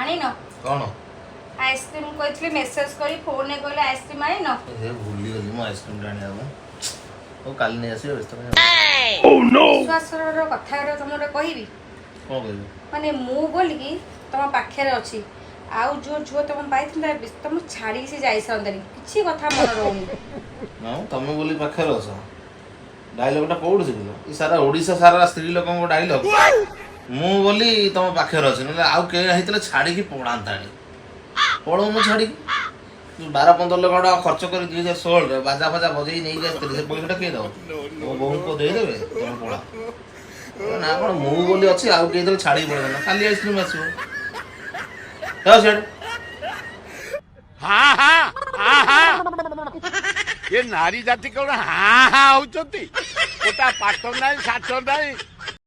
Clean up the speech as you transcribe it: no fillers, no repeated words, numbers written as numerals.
ଆଣିନ? କ'ଣ? ଆଇସ୍କ୍ରିମ୍ କହିଥିଲି, ମେସେଜ କରି ଫୋନରେ କହିଲେ ଆଇସ୍କ୍ରିମ୍ ଆଣିନ। ଏ, ଭୁଲିଗଲି ମୁଁ ଆଇସ୍କ୍ରିମଟା ଆଣିବାକୁ। ହଉ, କାଲି ନେଇ ଆସିବି, ବ୍ୟସ୍ତ କାଇଁ? ବିଶ୍ୱାସର କଥା ଗୋଟେ ତମକୁ ଗୋଟେ କହିବି। କ'ଣ କହିବି? ମାନେ ମୁଁ ବୋଲିକି ତମ ପାଖରେ ଅଛି, ଆଉ ଯୋଉ ଝିଅ ତମ ପାଇଥାନ୍ତା, ତମକୁ ଛାଡ଼ିକି ସେ ଯାଇସାରନ୍ତାନି। କିଛି କଥା ମନେ ରହୁନି। ନା, ତମେ ବୋଲି ପାଖରେ ଅଛ, ଡାଇଲଗଟା କୋଉଠି ଶିଖିଲ? ଏ ସାରା ଓଡ଼ିଶା ସାରା ସ୍ତ୍ରୀ ଲୋକଙ୍କ ଡାଇଲଗ, ମୁଁ ବୋଲି ତମ ପାଖରେ ଅଛି, ନହେଲେ ଆଉ କେହି ହେଇଥିଲେ ଛାଡ଼ିକି ପଳାନ୍ତାଣି। ପଳଉନୁ ଛାଡ଼ିକି। ଯୋଉ 12-15 ଲକ୍ଷ ଟଙ୍କା ଖର୍ଚ୍ଚ କରି 2016ରେ ବାଜା ଫାଜା ବଜେଇ ନେଇକି ଆସିଥିଲି, ସେ ପଇସାଟା କିଏ ଦବ? ତମ ବୋଉଙ୍କୁ ଦେଇଦେବେ, ତମେ ପଳା ନା କ'ଣ? ମୁଁ ବୋଲି ଅଛି, ଆଉ କେହି ହେଇଥିଲେ ଛାଡ଼ିକି ପଳେଇଥାନ୍ତା। କାଲି ଆଇସ୍କ୍ରିମ୍ ଆସିବ, ଯାଅ ସିଆଡ଼େ। ହଁ ହଁ ହଁ, ଏ ନାରୀ ଜାତି କଣ ହାଁ ହାଁ ହଉଛନ୍ତି? ଗୋଟା ପାଠ ନାହିଁ, ସାଠ ନାହିଁ।